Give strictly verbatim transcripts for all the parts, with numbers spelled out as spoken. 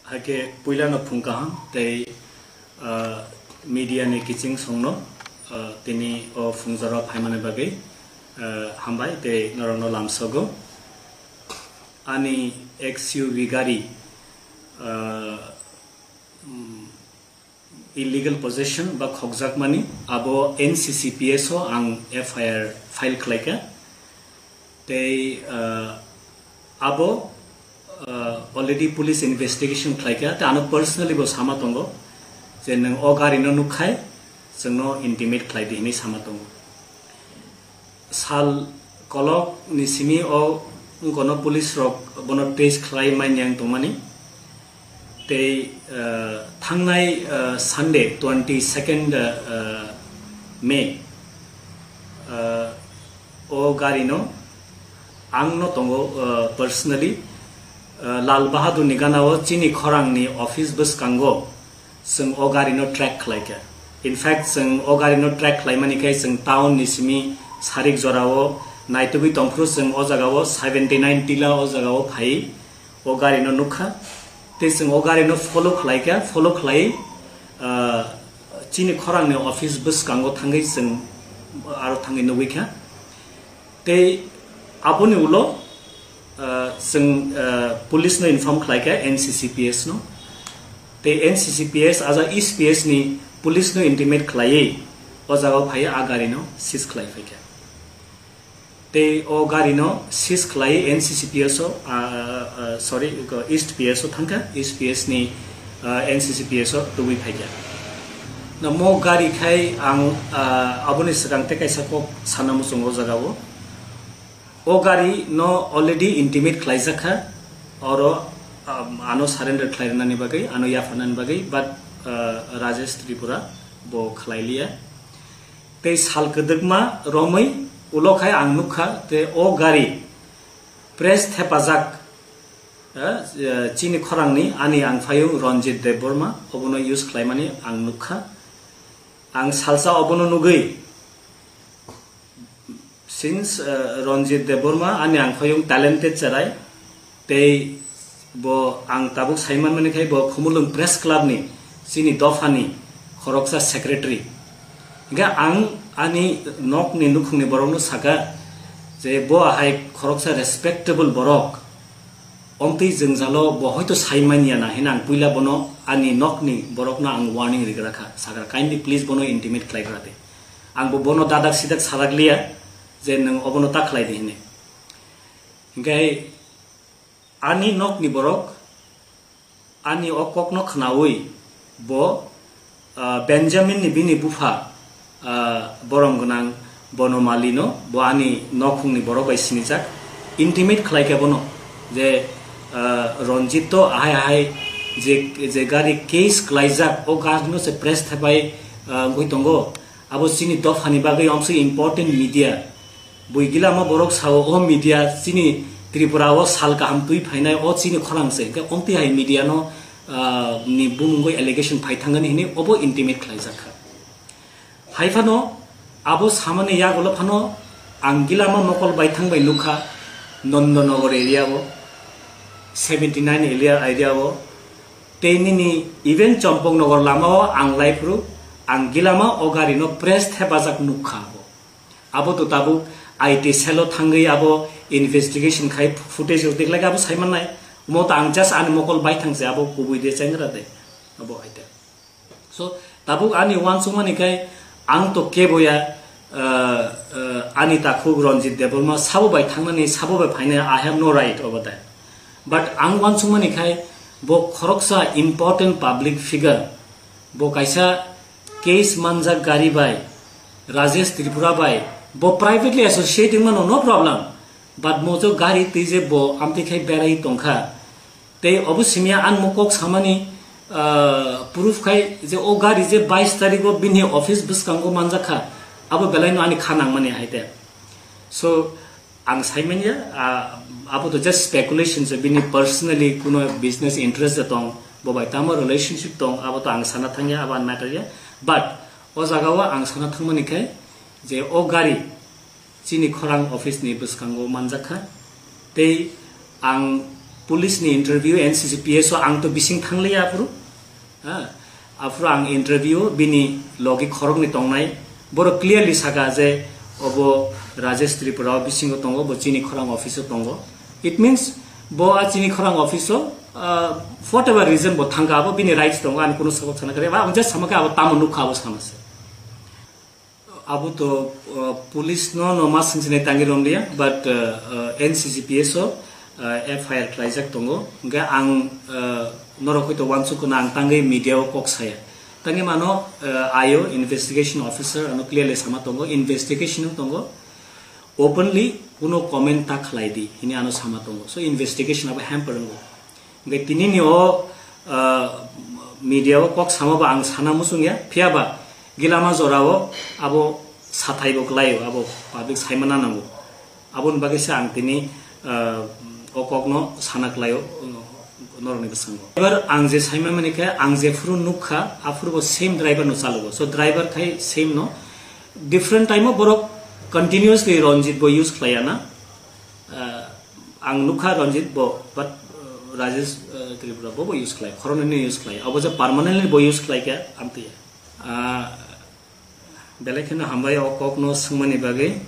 Hakhe puilano phung kaham tei, ah, media ni kiching songno, ah, tini o phungjaro phaimani bagwi, ah, hambai tei norokno lamsogo. Ani X U V gari, ah, mm, illegal possession ba khokjakmani, abo N C C P S o ang F I R file khlaikha. Tei, ah, abo, ah, already police investigation khlaikha, tei ano personally bo sama tongo je nwng o gari no nukkhai chwngno intimate khlai di hinwi sama tongo. Sal kolok ni simi o wngkono police rok bono trace khlai manya wng tongmani. Tei, ah, thangnai, ah, Sunday twenty second, ah, May, ah, o gari no ang no tongo, ah, personally, ah, Lal Bahadur ni gana o chini khorang ni office bwskango chwng o gari no track khlaikha. In fact, chwng o gari no track khlaimani khai chwng town ni simi sarik jora o naitugwi tongphuru chwng o jaga o seventy nine tila o jaga o phai o gari no nukha. Tei chwng o gari no follow khlaikha, follow khlai, ah, chini khorang ni office bwskango thangwi chwng aro thangwi nugwi kha. Tei aboni ulo, ah, chwng, ah, police no inform khlaikha N C C P S no. Tei N C C P S aja East P S ni police no intimate khlaiwi o jaga o phai a gari no seize khlai phaikha. Tei o gari no seize khlai N C C P S o, ah, ah, sorry, ko East P S o thangkha, East P S ni, ah, N C C P S o tubui phaikha. Na mo gari khai ang, ah, aboni swkang tei kaisa kok sana muchungo o jaga o. O gari no already intimate khlaijakha, oro, ah, ano surrender khlai rwnani bagwi, ano yapharnani bagwi, but, ah, Rajesh Tripura bo khlai liya. Tei sal kwdwkma romwi ulo khai ang nukha, tei o gari press thepajak, eh, eh, chini khorangni ani ang phayung Ranjit Debbarma obono use khlaimani ang nukha. Ang salsa obono nugwi, since, eh, Ranjit Debbarma ani ang phayung talented cherai, tei bo ang tabuk saimanmani khai bo Khumulwng Press Club ni chini dopha ni khoroksa secretary. Hingkhe ang ani nok ni nukhung ni borok no saka je bo ahai khoroksa respectable borok, omtwi jwngjalo bo hoito saimanya na hina ang puila bono ani nok ni borok no ang warning rigra kha, sakra kindly please bono intimate khlai gra de. Ang bo bono dadak sidak sadak liya je nwng obono ta khlai di hini. Hingkhe ani nokni borok ani o kokno khnaui bo, ah, Benjamin ni bini bupha, ah, borom gwnang Bonomali no bo ani nokhungni borok bai sinijak, intimate khlai khe bono je, ah, Ranjit to ahai ahai je, je gari case klaijak o gari no se press thepai, ah, wngwi tongo. Abo chini dophani bagwi omswi important media. Bui gilama borok sao, o media chini Tripura o sal kaham twi phainai, o chini khorang se. Hingkhe omtwi hai media no, ah, ni bumungwi allegation phai thangani hini obo intimate khlaijak kha. Hai phano abo samani yagulo phano ang gilama mokol baithang bai nukha Nandanagar area o, seventy nine area, area o, tei nini even Champaknagar lama o ang lai phuru ang gilama o gari no press thepajak nukha abo. Abo to tabuk I T cell o thangwi abo investigation khai footage rok tiklai abo saimanai. Omo to ang just ani mokol baithang se abo kubui de chengra de abo aite. So, tabuk ani uansukmani khai ang to keboya, ah, ah, ani takhuk Ranjit Debbarma sabo bai thangnani, sabo bai phainai, I have no right over that. But ang uansukmani khai bo khoroksa important public figure, bo kaisa case manjak gari bai, Rajesh Tripura bai, bo privately associate wngmano, no problem. But mo jo gari twi je bo amtwi khai berai tongkha, tei obo simya ang mo kok samani, ah, proof khai je o gari je bais tarikh o bini office bwskango manjak kha, abo belai no ani kha nangmani hai te. So, ang saimanya, ah, abo to just speculation se, bini personally kuno business interest je tong, bo bai tamo relationship tong, abo to ang sana thangya, abo ang matter ya. But o jaga o ang sana thangmani khai je o gari chini khorang office ni bwskango manjak kha, tei ang Police ni interview N C C P S o ang to bising thangliya aphuru. Ha, aphuru ang interview bini logi khoroknwi tongnai. Borok clearly saka je obo Rajesh Tripura o bisingo tongo, bo chini khorang office o tongo. It means bo a chini khorang office o, ah, whatever reason bo thangka, abo bini rights tongo, ani kuno sabok sana kare. Ba ang just sama khe abo tamo nukha, abo sama se. Abo to, uh, police no, no ma sing sini tangi rom dia, but, uh, uh, N C C P S o, uh, F I R khlaijak tongo. Hingke ang, uh, norok hoi to wansuk kono ang tangwi media o kok saya. Tangwi mano, uh, I O, investigation officer, ano clearly sama tongo, investigation tongo, openly kuno comment ta khlai di, hini ano sama tongo. So investigation abo hamper wngo. Hingke tini ni o, ah, media o kok sama ba ang sana muchung ya, phiya ba gilama jora o abo sathai bo kwlai o, abo public saimana nango. Aboni bagwi se ang tini, ah, o kok no sana kwlai o, norok ni bwskango. Ebar ang je saima mani khe ang je phuru nukha, aphuru bo same driver no chalogo. So driver khai same no, different time o borok continuously Ranjit bo use khlai ya na. Ah, ang nukha Ranjit bo, but, uh, Rajesh, uh, Tripura bo, bo use khlai, khoroknwi no use khlai. Abo je permanently bo use khlai khe, amtwi ya. Ah, belai kheno hambai o kok no swngmani bagwi.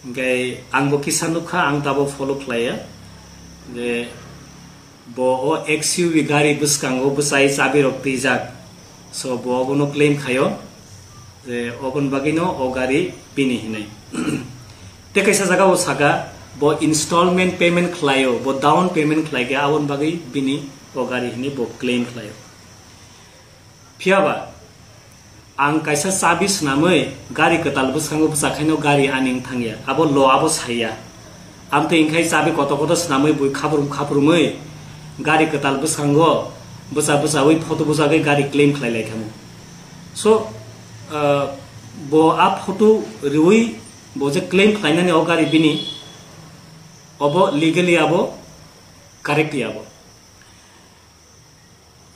Hingke ang bo kisa nukha, ang tabo follow khlai ya. Je bo o X U V gari bwskango bwsai chabi rok twijak. So bo obono claim khaio. Je oboni bagwino o gari bini hinwi. Tei kaisa jaga o saka, bo installment payment khlaio, bo down payment khlai khe, aboni bagwi bini o gari hinwi bo claim khlaio. Phiya ba, ang kaisa chabi swnamwi gari kwtal bwskango bwchakhaino gari ani wng thangya, abo lo abo saiya. Amtwi wngkhai chabi kotor kotor swnamwi bui khaprum khaprumwi gari kwtal bwskango bwcha bwchawi photo bujagwi gari claim khlai lai thangwi. So, ah, bo a photo riwi bo je claim khlainani o gari bini, obo legally abo correct ya abo.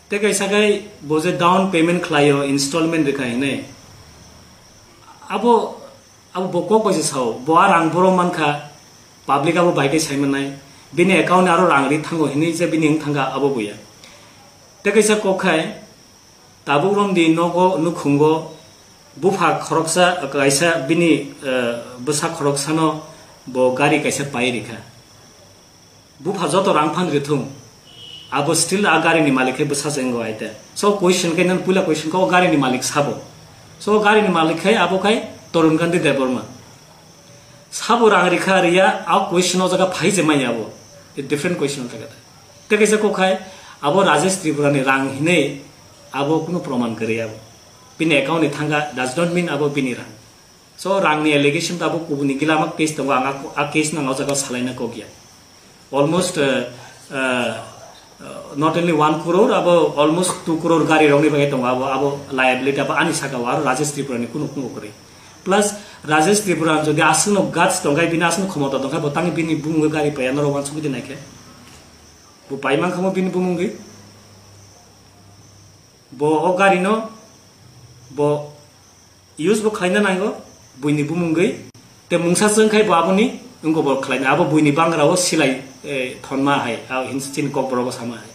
Tei kaisa khai bo je down payment khlaio, installment rwkha hinwi. Abo, abo bo kok bai se sao, bo a rang borok mankha, public abo bai tei sai mannai, bini account ni aro rang ri thango hinwi je bini wng thangkha abo bo ya. Tei kaisa kok khai, tabuk romdi nogo nukhungo bupha khoroksa kaisa bini, eh, bwsa khoroksano bo gari kaisa pai rikha. Bupha joto rang phan rithung, abo still a gari ni malik khe bwsa se wngo aite. So question khe nang puila question khe o gari ni malik sabo? So o gari ni malik khai abo khai Tarun Gandhi Debbarma. Sabo rang rikha riya, a question o jaga phai je manya abo. A different question o jaga. Tei kaisa kok khai, abo Rajesh Tripura ni rang hinwi abo kunu proman kwrwi abo. Bini account ni thangkha does not mean abo bini rang. So rang ni allegation tabuk kubuni gilama case tongo, ang a, a case no ang o jaga o salaina kok ya. Almost, uh, uh, uh, not only one crore, abo almost two crore gari rok ni bagwi tongo, abo, abo liability abo ani saka o, aro Rajesh Tripura ni kunu kunu kwrwi. Plus Rajesh Tripura jodi aswk no guts tongkha, bini aswk no khomota tongkha, bo tangwi bini bumung gari paiya norok wansugwi di naikhe. Bo pai mankha mo bini bumung gwi. Bo o gari no bo use bo khlaina nango, buini bumungwi. Te mungsa chwng khai bo aboni wngkobor khlaina, abo buini bangra o silai, eh, thonma hai, abo hinsi chini kokborok o sama hai.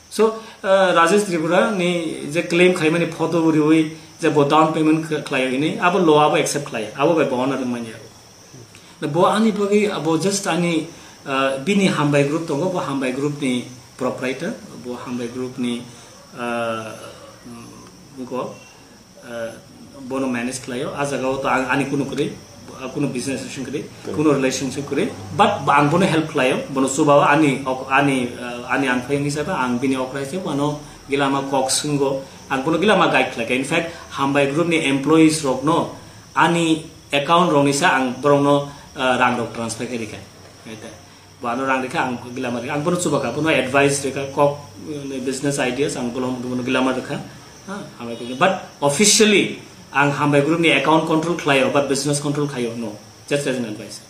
So, eh, Rajesh Tripura ni je claim khlaimani photo riwi je bo down payment kh-, khlaio hinwi, abo law abo accept khlai, abo bai bo honor wngmani abo. Da bo ani bagwi abo just ani, ah, bini hambai group tongo, bo hambai group ni proprietor, bo hambai group ni, ah, mm, go, ah, bono manage khlaio. A jaga o to ang, ani kunu kwrwi, ah, kunu business relation kwrwi, kunu relationship kwrwi, but ang bono help khlaio, bono chubao ani ok-, ani, ah, ani ang phai hisabe ang bini okra hisabe bono gilama kok swnggo, ang bono gilama guide khlaikha. In fact, hambai group ni employees rokno ani account rokni sa ang borokno, ah, rang rok transfer khe rikha. Ete. Bo ano rang rikha, ang gilama rikha. Ang bono chubakha, bono advice rikha, kok, eh, business ideas, ang bono, bono gilama rikha. Ha, hambai group ni. But officially, ang hambai group ni account control khlaio, but business control khaio, no. Just as an advice.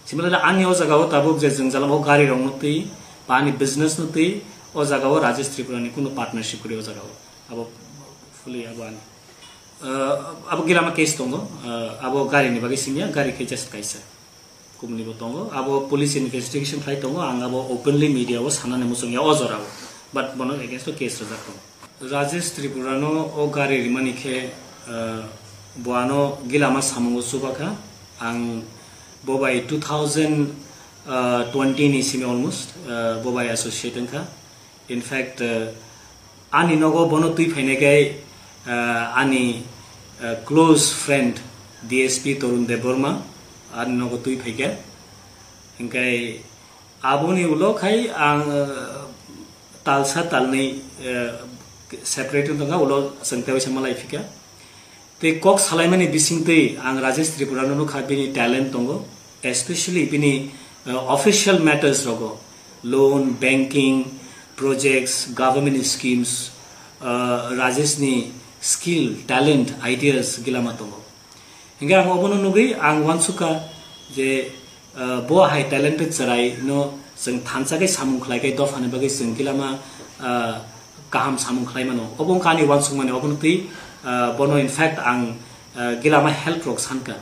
Similarly, ani o jaga o tabuk je jwng jalang o gari rok no twi, ba ani business no twi, o jaga o Rajesh Tripura ni kunu partnership kwrwi o jaga o. Abo fully abo ani. Eh, abo gilama case tongo, eh, abo gari ni bagwi simiya, gari khe just kaisa. Kumni bo tongo, abo police investigation khlai tongo, ang abo openly media o sanani muchung ya o jora o, but bono against o case rwjak tongo. Rajesh Tripura no o gari rimani khe, uh, bo ano gilama samungo chubakha, ang bo bai two thousand twenty ni simi almost, uh, bo bai associate wngkha. In fact, uh, ani nogo bono twi phainai khe, uh, ani, uh, close friend D S P Torun Debbarma ani nogo twi phaikha. Hinkhe aboni ulo khai ang, uh, talsa talnwi, uh, separate wngkha, ulo chwng tei waisa malai phikha. Tei kok salaimani bisingtwi ang Rajesh Tripura no nukha, bini talent tongo, especially bini, uh, official matters rogo, loan, banking, projects, government schemes, uh, Rajesh ni skill, talent, ideas gilama tongo. Hinkhe ang obono nugwi ang uansukha je, uh, bo hai talented chwrai no chwng thansa khe samung khlai khe dophani bagwi chwng gilama, uh, kaham samung khlai mano. Obo wngkha ani uansukmani, obono twi, uh, bono in fact ang, uh, gilama help rok sankha.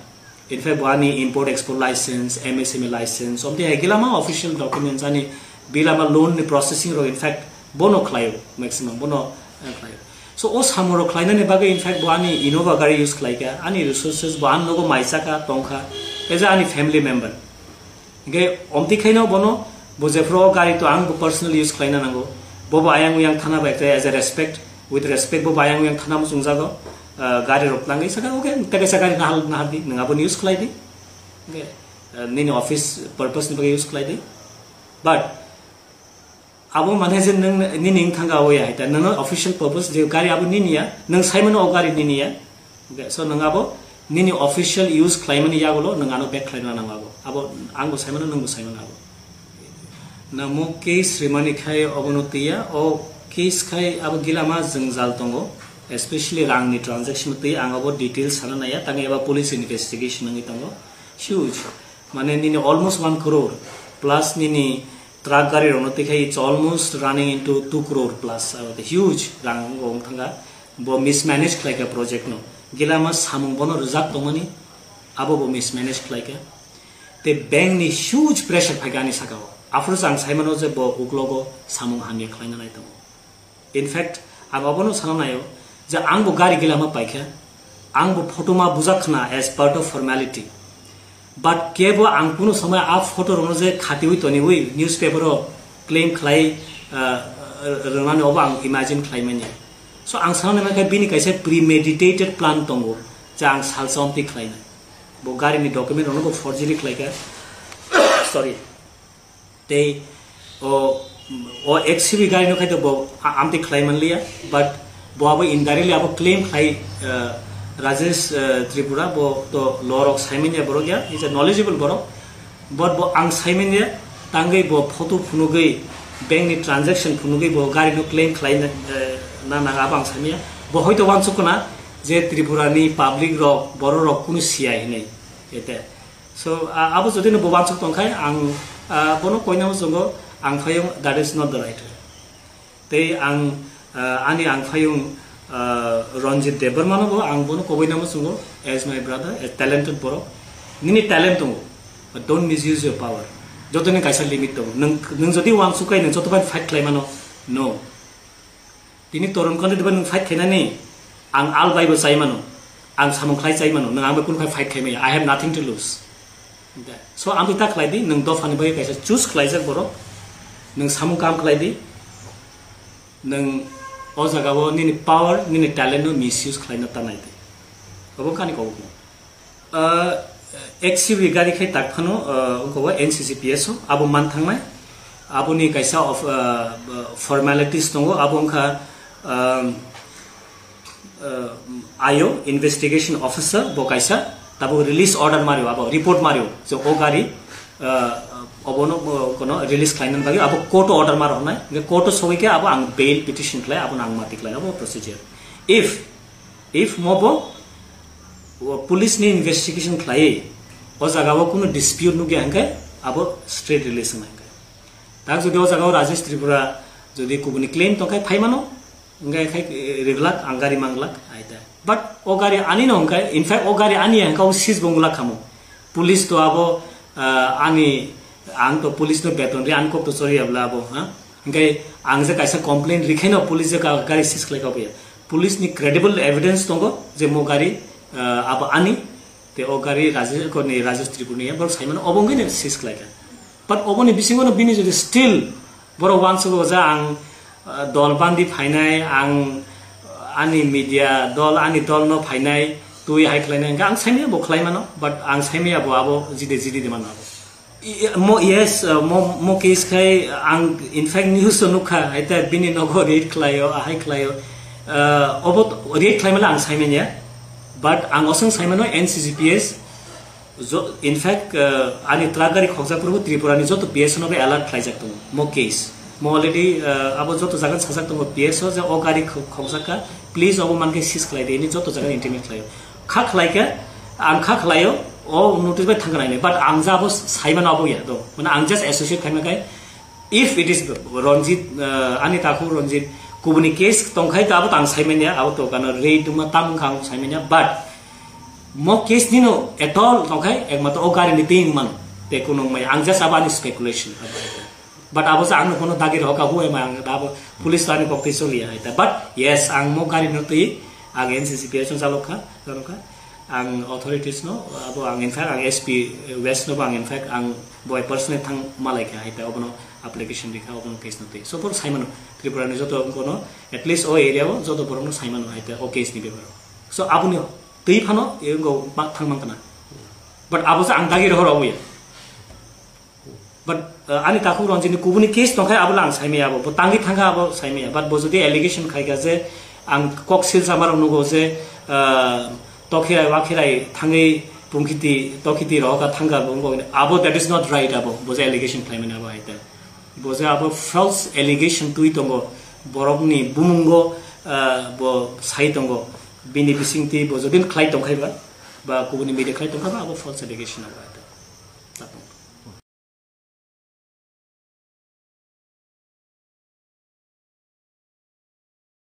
In fact, bo ani import export license, M S M E license, omtwi hai gilama official documents ani gilama loan ni processing rok in fact bono khlaio, maximum bono, uh, khlaio. So o samung rok khlainani bagwi in fact bo ani Innova gari use khlaikha, ani resources bo ani nogo maisakha, tongkha, as a ani family member. Hinkhe omtwi khaino bono bo jephuru o gari to ang bo personal use khlaina nango. Bo bo ayang uyang thana bai khe as a respect, with respect bo bo ayang uyang thana muchungjago. Ah, gari rok twlangwi saka, okay, tei kaisa gari nahal nahal di, nwng aboni use khlai di. Hinkhe, ah, nini office purpose ni bagwi use khlai di. But abo mane je nwng nini wng thangka o ya hai ta, nwng official purpose je gari abo nini ya, nwng saimano o gari nini ya. Okay, so nwng abo nini official use khlaimani yagulo nwng ano back khlaina nango abo. Abo ang bo saimano, nwng bo saimano abo. Namo case rimani khai obono twiya, o case khai abo gilama jwngjal tongo, especially rangni transaction twi ang abo details sana naiya, tangwi eba police investigation wngwi tongo. Huge, mane nini almost one crore plus nini truck gari rokno twi khai it's almost running into two crore plus, abo tei huge rang wng thangka. Bo mismanage khlaika project no, gilama samung bono rwjak tongmani, abo bo mismanage khlaika. Tei bank ni huge pressure phaika ani saka o. Aphuru se ang saimano je bo uklogo samung hamya khlaina nai tongo. In fact, ang obono sana naio je ang bo gari gilama paikha, ang bo photo ma bujak khna as part of formality. But kebo ang kunu somoi a photo rokno je khatiwi toniwi newspaper o claim khlai, ah, rwnani obo ang imagine khlai manya. So ang sana nai mankha bini kaisa premeditated plan tongo je ang salsa omtwi khlainai. Bo gari ni document rokno bo forgery khlaikha. Sorry. Tei o, o X U V gari no khai to bo a-, amtwi khlai manliya, but bo abo indirectly abo claim khlai, uh, Rajesh, uh, Tripura bo to law rok saimanya borok ya, is a knowledgeable borok, but bo ang saimanya tangwi bo photo phunugwi, bank ni transaction phunugwi bo gari no claim khlai na, uh, na naga abo ang saimanya. Bo hoito wansuk khna je Tripura ni public rok, borok rok kunu siya hinwi ete. So, a-, abo jodi no bo wansuk tongkhai, ang, ah, bono koina muchungo ang phayung, that is not the right way. Tei ang, ah, ani ang phayung, ah, Ranjit Debbarma no bo ang bono koboina muchungo as my brother, a talented borok. Nini talent tongo, but don't misuse your power. Joto ni kaisa limit tongo. Nwng, nwng jodi wansuk khai nwng joto bai fight khlai mano, no. Tini Torun Khandu diba nwng fight khainani, ang al bai bo chai mano, ang samung khlai chai mano, nwng ang bai kunu khai fight khai maya, I have nothing to lose. So, ang ta khlai di, nwng dophani bai kaisa choose khlaijak borok, nwng samung kam khlai di, nwng o jaga o nini power, nini talent no misuse khlaina ta nai di. Obo kani kok. Uh, X U V gari khai tak phano, uh, wngkha o N C C P S o, abo man thangnai. Aboni kaisa of, uh, formalities tongo, abo wngkha, um, uh, I O, investigation officer, bo kaisa, tabuk release order mario, abo report mario, je o gari, uh, obono, uh, kono release khlainani bagwi, abo court o order mar hwnai, hingke court o sogwi khe abo ang bail petition khlai, abo ang mati khlai, abo procedure. If If mobo o police ni investigation khlai, o jaga o kunu dispute nugya hingke abo straight release wngnai hingke. Tak jodi o jaga o Rajesh Tripura jodi kubuni claim tongkhai phaimano, hingke khai, eh, riglak, ang gari manglak, aita. But o gari ani no hingke, in fact o gari ani hingke o seize bo wngla khamo. Police to abo Ah, ani, ang to police no beton ri, ang kok to chori abla abo, ha? Hingke ang je kaisa complaint rikhaino police je ka-, gari seize khlai ka obo ya. Police ni credible evidence tongo je mo gari, ah, abo ani, te o gari Rajesh, ko ni Rajesh Tripura ni ya, borok saimano obo wngkhe ni seize khlai ka. But obo ni bisingo no bini jodi still borok uansugo je ang, ah, dol bandi phainai, ang, ah, ani media dol, ani dol no phainai, twi hai khlainai, hingke ang saimaya bo khlaimano, but ang saimaya bo abo jide jide de mano abo. I-, mo, yes, uh, mo, mo case khai ang in fact news o nukha, haita bini nogo raid khlaio, ahai khlaio. Uh, obo raid khlaimala ang saimanya, but ang osong saimano N C G P S, jo-, in fact, uh, ani truck gari khokjak purbo Tripura ni joto P S O no be alert khlaijak tongo, mo case. Mo already, uh, abo joto jaga sajak tongo P S O je o gari khok-, khokjak ka, please obo mankhe seize khlai de, ini joto jaga intimate khlaio. Kha khlai khe, ang kha khlaio, o notice bai thangkha nainai, but ang ja abo saimano abo ya do. Mane ang just associate khaima khai, if it is Ranjit, uh, ani takhuk Ranjit, kubuni case tongkhai to abo to ang saimanya, abo to kano raid duma tam wngkha ang saimanya, but mo case nino at all tongkhai, ekmatro o gari ni twi wngmano, te kunu wngmaya, ang just abo ani speculation. But abo se ang no kono dagi rohor ka, huai ma ang da abo police to ani kok twi choli ya hai ta. But yes, ang mo gari no twi age N C C P S no chalok kha, chalok kha. Ang authorities no, abo ang in fact ang S P West no bo ang in fact ang boi personally thang malai kha hai ta, obono application rikha, obono case no twi. So por saimano Tripura ni joto kono at least o area o joto borok no saimano hai ta o case ni beparo. So aboni twi phano engo bak thang man kana. But abo se ang dagi rohor obo ya. But, uh, ani takhuk Ranjit ni kubuni case tongkhai abo lang saimaya abo. Bo tangwi thangkha abo saimaya. But bo jodi allegation khaikha je ang kok sil sama rok nugo je, uh, tokhirai wakhirai thangwi pungkhiti tokhiti rohoka thangkha bo wngkha abo, that is not right abo. Bo je allegation khlaimani abo hai ta. Bo je abo false allegation twi tongo. Borokni bumungo, uh, bo sai tongo. Bini bisingtwi bo jodi khlai tongkhaiba, ba kubuni media khlai tongkhaiba abo false allegation abo hai ta.